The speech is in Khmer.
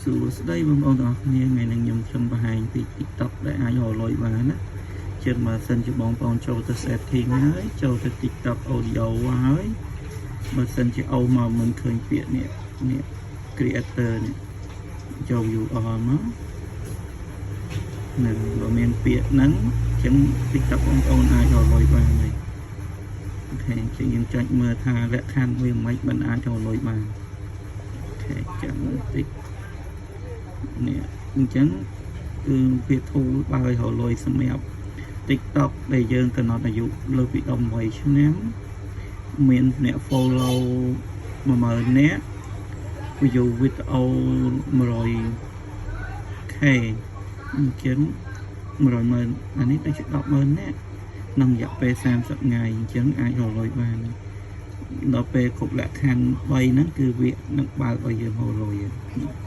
សួស្តីបងប្អូនទាំងអស់គ្នាថ្ងៃនេះខ្ញុំខ្ញុំបង្ហាញពី TikTok ដែលអាចរកលុយបានណាជាងបើសិនជាបងប្អូនចូលទៅ setting ហើយចូលទៅ TikTok audio ហើយបើសិនជាអូមកមិនឃើញពាក្យនេះនេះ creator នេះចូល view all មកនឹងបើមានពាក្យហ្នឹងអញ្ចឹង TikTok បងប្អូនអាចរកលុយបានហើយ OK អញ្ចឹងយើងចុចមើលថាលក្ខខណ្ឌវាមិនមិនអាចរកលុយបាន OK ចាំបន្តិចនេះអញ្ចឹងគឺវា tool បើឲ្យរកលុយសម្រាប់ TikTok ដែលយើងកំណត់អាយុលើសពី18ឆ្នាំមានអ្នក follow 10000នាក់ view វីដេអូ 100K អញ្ចឹង100ម៉ឺនអានេះដូចជា10ម៉ឺននាក់ក្នុងរយៈពេល30ថ្ងៃអញ្ចឹងអាចរកលុយបានដល់ពេលគ្រប់លក្ខខណ្ឌ3ហ្នឹងគឺវានឹងបើកឲ្យយើងរកលុយហើយ។